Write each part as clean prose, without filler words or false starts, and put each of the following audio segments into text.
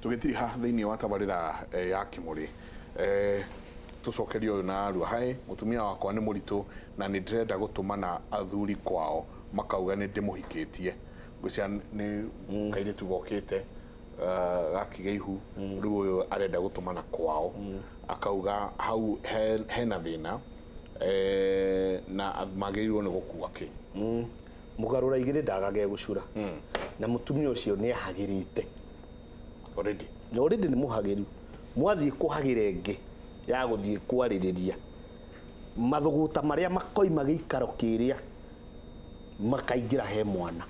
Tũgĩtiriha thĩinĩ wa tabarĩra ya Kĩmũrĩ, tũcokerie ũyũ na arua. Hai, mũtumia wakwa nĩ mũritũ na nĩ ndĩrenda gũtũmana athuri kwao makauga nĩ ndĩmũhikĩtie. Ngwĩciria nĩ kairĩtu gokĩte gakĩgĩa ihu, rĩu ũyũ arenda gũtũmana kwao akauga hau hena thĩna, na magĩrĩirwo nĩ gũkua kĩ? Mũgarũra igĩrĩ ndagage gũcura, na mũtumia ũcio nĩ ahagĩrĩte already. Na already nĩ mũhagĩru. Mwathiĩ kũhagĩra ĩngĩ ya gũthiĩ kwarĩrĩria mathũgũta marĩa makoima gĩikaro kĩrĩa makaingĩra he mwana.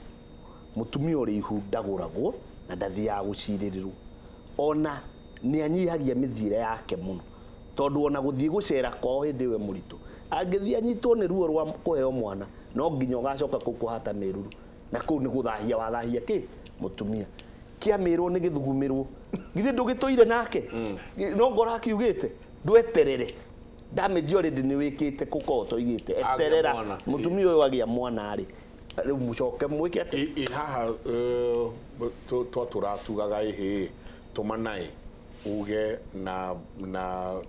Mũtumia ũrĩ ihu ndagũragwo na ndathiaga gũcirĩrĩrwo, ona nĩ anyihagia mĩthiĩre yake mũno, tondũ ona gũthiĩ gũcera kwao hĩndĩ ĩyo e mũritũ, angĩthiĩ anyitwo nĩ ruo rwa kũheo mwana, no nginya ũgacoka kũu kũhata mĩruru, na kũu nĩ gũthahia wathahia kĩ mũtumia. Kĩamĩrwo nĩ gĩthugumĩrwo, githĩ ndũgĩtũire nake? No ngoro akiugĩte ndweterere damage already nĩ wĩkĩte kũkorwo toigĩte eterera mwana. Mũtumia ũyũ agĩa mwana rĩ, rĩu mũcoke mwĩke atĩa? Ĩ haha twatũra tugaga ĩhĩ tũmanaĩ uge na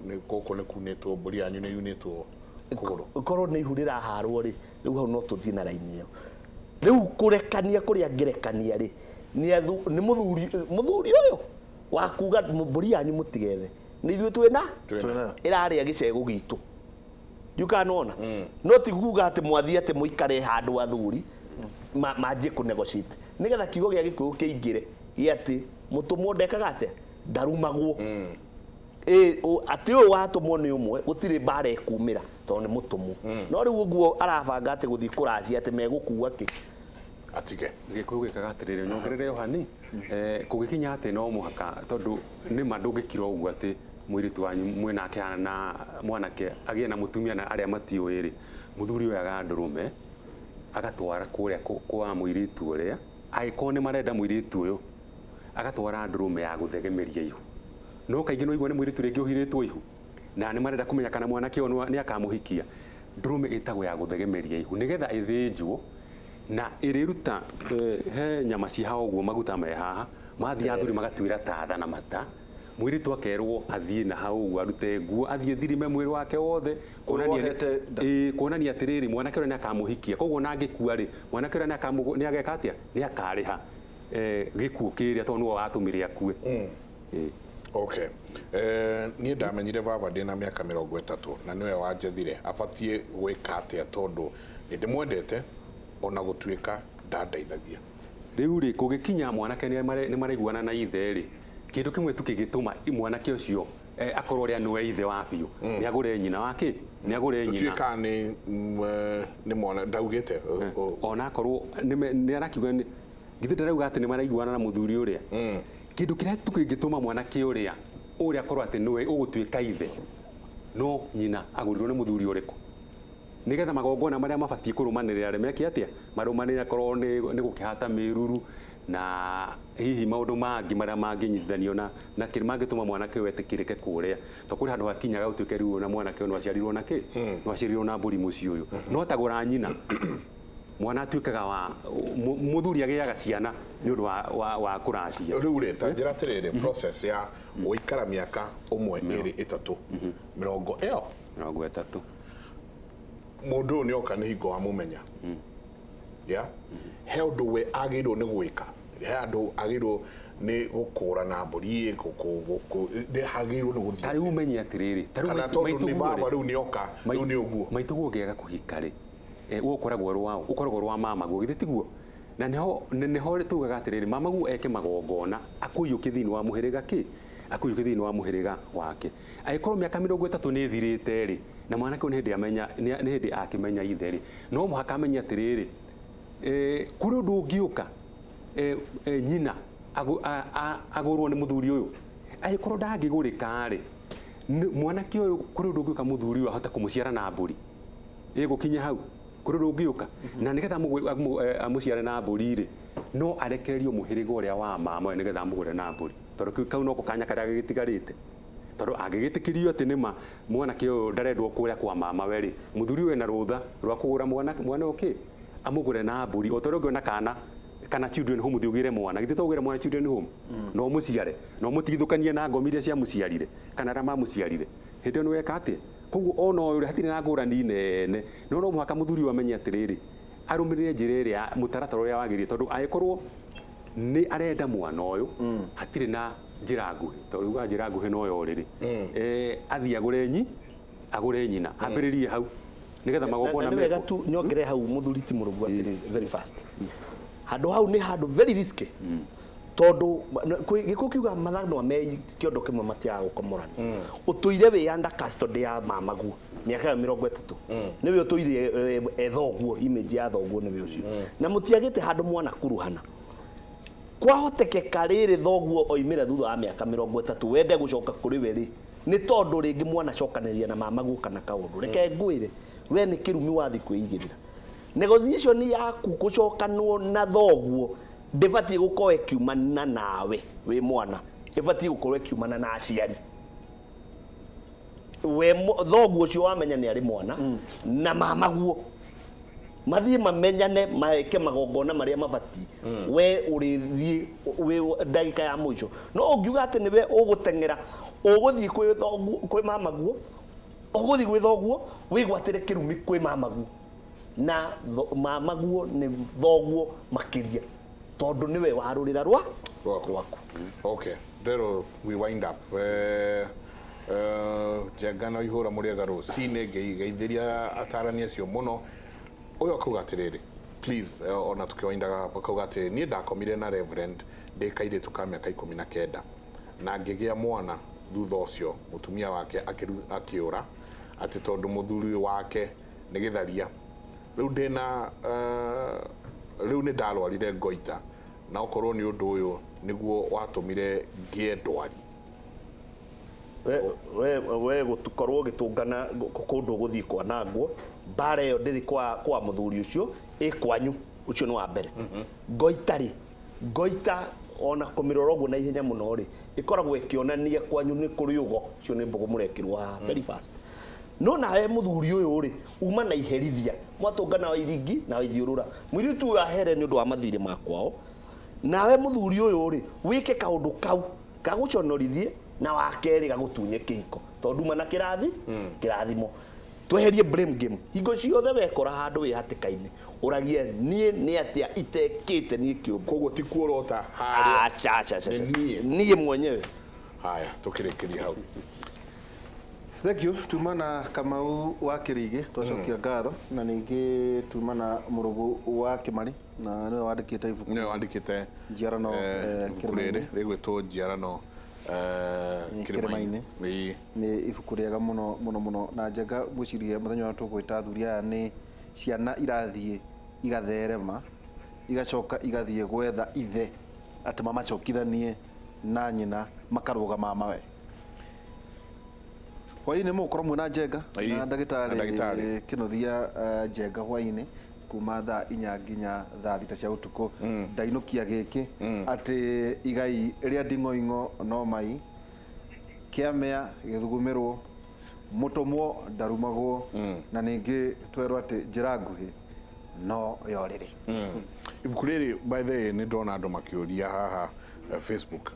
nĩ gũkũ nĩ kunĩtwo, mbũri yanyu nĩ yunĩtwo kũgũrũ. Korwo nĩ ihu rĩraharwo rĩ, rĩu hau no tũthiĩ na raini ĩyo. Rĩu kũrekania kũrĩa ngĩrekania rĩ, nĩ mũthuri ũyũ wa kuga mbũri yanyu mũtigethe, nĩ ithuĩ twĩna Twĩna. Ĩrarĩa gĩcegũ gitũ ndiũkanona. No ti kuga atĩ mwathiĩ atĩ mũikare handũ athuri manjie kũ negotiate nĩgetha kiugo gĩa Gĩkũyũ kĩingĩre gĩa atĩ mũtũmwo ndekaga atĩa, ndarumagwo. Ĩ, atĩ ũyũ watũmwo nĩ ũmwe, gũtirĩ mbara ĩkumĩra tondũ nĩ mũtũmwo. No rĩu ũguo arabanga atĩ gũthiĩ kũracia atĩ megũkua kĩ? Atige. Gĩkũyũ gĩkaga atĩrĩrĩ, nyongerere Yohani, kũgĩkinya atĩ no mũhaka, tondũ nĩma ndũngĩkira ũguo atĩ mũirĩtu wanyu mwĩnake na mwanake agĩe na mũtumia na arĩa matiũĩ rĩ, mũthuri oyaga ndũrũme agatwara kũrĩa kwa mũirĩtu ũrĩa, angĩkorwo nĩ marenda mũirĩtu ũyũ, agatwara ndũrũme ya gũthegemeria ihu. No kaingĩ no igua nĩ mũirĩtu rĩngĩ ũhirĩtwo ihu na nĩ marenda kũmenya kana mwanake ũyũ nĩ akamũhikia. Ndũrũme ĩtagwo ya gũthegemeria ihu nĩgetha ĩthĩnjwo na ĩrĩruta he nyama ci haha ũguo, maguta me haha, mathiĩ athuri magatuĩra tatha na mata. Mũirĩtu akerwo athiĩ na hau ũguo, arute nguo, athiĩ thirime mwĩrĩ wake wothe kuonania Wohete nda. Ĩĩ, kuonania atĩrĩrĩ, mwanake ũrĩa nĩ akamũhikia. Koguo ona angĩkua rĩ, mwanake ũrĩa nĩ ageka atĩa? Nĩ akarĩha gĩkuũ kĩrĩa, tondũ nĩwe watũmire akue. Ĩĩ. Okay. Niĩ ndamenyire baba ndĩna mĩaka 30 na nĩwe wanjethire. Abatiĩ gwĩka atĩa tondũ nĩ ndĩmwendete ona gũtuĩka ndandeithagia? Rĩu rĩ, kũgĩkinya mwanake nĩ maraiguana na ithe rĩ, kĩndũ kĩmwe tu kĩngĩtũma mwanake ũcio akorwo ũrĩa nĩwe ithe wa biũ, nĩ agũre nyina wa kĩ? Nĩ agũre nyina. Tũtiũĩ kana nĩ mwana ndaugĩte. Ona akorwo nĩ arakiuga nĩ githĩ ndarauga atĩ nĩ maraiguana na mũthuri ũrĩa. Kĩndũ kĩrĩa tu kĩngĩtũma mwanake ũrĩa akorwo atĩ nĩwe ũgũtuĩka ithe, no nyina agũrirwo nĩ mũthuri ũrĩkũ, nĩgetha magongona marĩa mabatiĩ kũrũmanĩrĩra rĩ meke atĩa, marũmanĩrĩre, akorwo nĩ gũkĩhata mĩruru na hihi maũndũ mangĩ marĩa mangĩnyitithanio na kĩrĩa mangĩtũma mwanake ũyũ etĩkĩrĩke kũrĩa, to kũrĩ handũ hakinyaga gũtuĩke rĩu ona mwanake ũyũ no aciarirwo na kĩ, no aciarirwo na mbũri mũciĩ ũyũ. No tagũra nyina, mwana atuĩkaga wa mũthuri, agĩaga ciana nĩ ũndũ wa kũracia. Rĩu rĩ, ta njĩra atĩrĩrĩ, process ya gũikara mĩaka ũmwe, ĩrĩ, ĩtatũ, mĩrongo ĩyo 30. Mũndũ ũyũ nĩ oka, nĩ hingo wamũmenya ya he ũndũ we agĩrĩirwo nĩ gwĩka, he andũ agĩrĩirwo nĩ gũkũra na mbũri nĩ hagĩrĩirwo nĩ gũthiĩ Ta rĩu ũmenye atĩrĩrĩ, ta rĩu kana tondũ nĩ maitũguo baba rĩ, rĩu nĩ oka, rĩu nĩ ũguo. Maitũguo ũngĩaga kũhika rĩ, ũyũ ũkoragwo ũrĩ waũ? Ũkoragwo ũrĩ wa mamaguo, githĩ tiguo? Na nĩho tugaga atĩrĩrĩ, mamaguo eke magongona akũiyũkie thĩinĩ wa mũhĩrĩga kĩ, akũiyũkie thĩinĩ wa mũhĩrĩga wake. Angĩkorwo mĩaka 30 nĩ ĩthirĩte rĩ, na mwanake ũyũ nĩ hĩndĩ amenya, nĩ hĩndĩ akĩmenya ithe rĩ, no mũhaka amenye atĩrĩrĩ, kũrĩ ũndũ ũngĩũka nyina agũrwo nĩ mũthuri ũyũ. Angĩkorwo ndangĩgũrĩka rĩ, mwanake ũyũ, kũrĩ ũndũ ũngĩũka mũthuri ũyũ ahote kũmũciara na mbũri? Ĩgũkinya hau kũrĩ ũndũ ũngĩũka na nĩgetha amũciare na mbũri rĩ, no arekererio mũhĩrĩga ũrĩa wa mama ũyũ nĩgetha amũgũre na mbũri, tondũ kau noko kanya karĩa gagĩtigarĩte, tondũ angĩgĩtĩkĩrio atĩ nĩma mwanake ũyũ ndarendwo kũrĩa kwa mama we rĩ, mũthuri ũyũ ena rũtha rwa kũgũra mwana ũyũ kĩ, amũgũre na mbũri, o ta ũrĩa ũngĩona kana. Kana children home ũthiĩ ũgĩre mwana, githĩ to ũgĩre mwana children home? No mũciare, no mũtigithũkanie na ngomi iria ciamũciarire kana arĩa mamũciarire. Hĩndĩ ĩyo nĩ weka atĩa? Koguo ona ũyũ rĩ, hatirĩ na ngũrani nene, no no mũhaka mũthuri ũyũ amenye atĩrĩrĩ, arũmĩrĩre njĩra ĩrĩa mũtaratara ũrĩa wagĩrĩire, tondũ angĩkorwo nĩ arenda mwana ũyũ, hatirĩ na njĩra nguhĩ, tondũ ugaga njĩra nguhĩ no ya ũrĩrĩ. Athiĩ agũre nyi, agũre nyina, ambĩrĩrie hau nĩgetha magongona Na nĩ wega mekwo. tu nyongere hau mũthuri ti mũrũgu atĩrĩ very fast. Handũ hau nĩ handũ very risky, tondũ gĩkũ kiuga mathanwa me kĩondo kĩmwe matiaga gũkomorana. Ũtũire wĩ under custody ya mamaguo mĩaka ĩyo 30, nĩwe ũtũire ethoguo, image ya thoguo nĩwe ũcio, na mũtiagĩte handũ mwana kuruhana. Kwahotekeka rĩrĩ thoguo oimĩre thutha wa mĩaka 30 wende gũcoka kũrĩ we rĩ, nĩ tondũ rĩngĩ mwana cokanĩria na mamaguo kana kaũndũ. Reke ngwĩre, we nĩ kĩrumi wathi kwĩigĩrĩra. Negotiation yaku gũcokanwo na thoguo ndĩbatiĩ gũkorwo ĩkiumana nawe wĩ mwana, ĩbatiĩ gũkorwo ĩkiumana na aciari. We thoguo ũcio wamenya nĩ arĩ mwana na mamaguo mathiĩ mamenyane, meke magongona marĩa mabatiĩ, we ũrĩthiĩ wĩ ndagĩka ya mũico. No ũngiuga atĩ nĩwe ũgũteng'era ũgũthiĩ kwĩ thoguo, kwĩ mamaguo, ũgũthiĩ gwĩ thoguo wĩgwatĩre kĩrumi kwĩ mamaguo, na mamaguo nĩ thoguo makĩria, tondũ nĩwe warũrĩra rwa rwaku. Okay, ndero we wind up. Njenga no ihũra mũrĩega rũcinĩ, ngeithĩria atarani acio mũno. Ũyũ akauga atĩrĩrĩ, please, ona tũkĩwaindaga, akauga atĩrĩ, niĩ ndakomire na reverend ndĩ kairĩtu ka mĩaka 19 na ngĩgĩa mwana. Thutha ũcio mũtumia wake akĩũra atĩ tondũ mũthuri wake nĩ gĩtharia. Rĩu ndĩna rĩu nĩ ndarwarire ngoita, na okorwo nĩ ũndũ ũyũ nĩguo watũmire ngĩe ndwari. We gũkorwo ũgĩtũngana kũndũ ũgũthiĩ kwanangwo, mbara ĩyo ndĩrĩ kwa mũthuri ũcio, ĩ kwanyu. Ũcio nĩ wa mbere. Ngoita rĩ, ngoita ona kũmĩrora ũguo na ihenya mũno rĩ, ĩkoragwo ĩkĩonania kwanyu nĩ kũrĩ ũgo. Ũcio nĩ mbũgũ mũrekĩrwo haha very fast. No nawe mũthuri ũyũ rĩ, uma na iherithia, mwatũngana wa iringi na waithiũrũra mũirĩtu ũyũ ahere nĩ ũndũ wa mathirĩ ma kwao. Nawe mũthuri ũyũ rĩ, wĩke kaũndũ kau gagũconorithie, na wa kerĩ gagũtunye kĩhiko, tondũ uma na kĩrathi kĩrathimo. Tweherie blame game. Hingo ciothe wekora handũ wĩ hatĩka-inĩ, ũragie niĩ nĩ atĩa itekĩte niĩ kĩũmbe. Koguo ti kuorota harĩa. Acha, acha, acha, acha. Nĩ niĩ. Niĩ mwenyewe. Haya, tũkĩrĩkĩria hau. Thank you. Tuma na Kamau wa Kĩrigĩ, twacokia ngatho, na ningĩ tuma na Mũrũgũ wa Kĩmari, na nĩwe wandĩkĩte ibuku nĩwe wandĩkĩte Njiarano, ibuku rĩrĩ Kĩrĩma-inĩ. rĩgwĩtwo Njiarano Kĩrĩma-inĩ. Ĩĩ. Nĩ ibuku rĩega mũno mũno mũno, na njenga ngwĩciria mũthenya ũrĩa tũgwĩta athuri aya nĩ ciana irathiĩ igatherema, igacoka igathiĩ gwetha ithe atĩ mamacokithanie na nyina, makarũga mamawe. Hwaĩ-inĩ mũgũkorwo mwĩna Njenga Ĩĩ, na na ndagĩtarĩ ndagĩtarĩ. Kĩnuthia Njenga hwaĩ-inĩ kuma thaa 4 nginya thaa 6 cia ũtukũ. Ndainũkia gĩkĩ atĩ igai rĩa nding'oing'o no mai kĩamea gĩthugumĩrwo, mũtũmwo ndarumagwo, na ningĩ twerwo atĩ njĩra nguhĩ no yorĩrĩ. Ibuku rĩrĩ, by the way, nĩ ndona andũ makĩũria haha Facebook.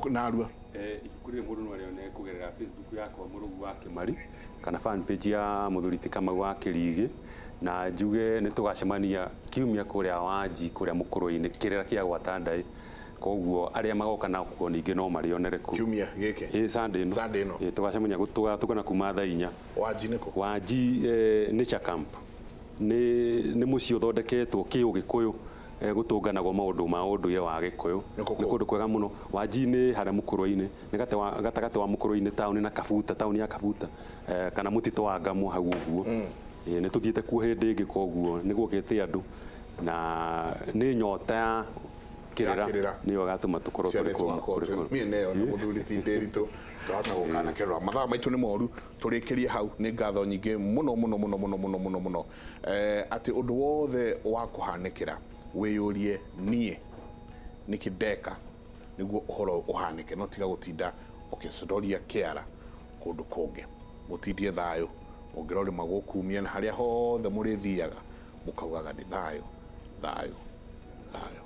Narua. Ibuku rĩrĩ mũndũ no arĩone kũgerera Facebook yakwa Mũrũgu wa Kĩmari, kana fan page ya mũthuri ti Kamau wa Kĩrigĩ. Na njuge nĩ tũgacemania kiumia kũrĩa Wanji, kũrĩa Mũkũrũ-inĩ, kĩrĩra kĩa gwata ndaĩ. Koguo arĩa magoka nakuo ningĩ no marĩonere kũu. Kiumia gĩkĩ? Ĩĩ, Sunday ĩno. Sunday ĩno. Ĩĩ, tũgacemania, tũgatũngana kuma thaa 4. Wanji nĩkũ? Wanji Nature Camp nĩ mũciĩ ũthondeketwo kĩũgĩkũyũ, gũtũnganagwo maũndũ ma ũndũire wa Gĩkũyũ. Nĩ kũ? Nĩ kũndũ kwega mũno. Wanji nĩ harĩa Mũkũrũ-inĩ, nĩ gatagatĩ wa Mũkũrũ-inĩ taũni na Kabuta, taũni ya Kabuta, kana mũtitũ wa Ngamwa hau ũguo. Nĩ tũthiĩte kuo hĩndĩ ĩngĩ, koguo nĩ guokĩte andũ na nĩ nyota ya Ya kĩrĩra kĩrĩra. nĩyo gatũma tũkorwo Ciana tũrĩ kũu tũgakorwo kũrĩ kũu. niĩ neyo na mũthuri ti ndĩritũ twahota gũkana kĩrora. Mathaa maitũ nĩ moru, tũrĩkĩrie hau. Nĩ ngatho nyingĩ mũno mũno mũno mũno mũno mũno mũno, atĩ ũndũ wothe wa kũhanĩkĩra wĩyũrie niĩ nĩkĩ ndeka nĩguo ũhoro ũhanĩke, no tiga gũtinda ũkĩcodoria kĩara kũndũ kũngĩ. Mũtindie thayũ, mũngĩrorĩma gũkumia, na harĩa hothe mũrĩthiaga mũkaugaga nĩ thayũ, thayũ, thayũ.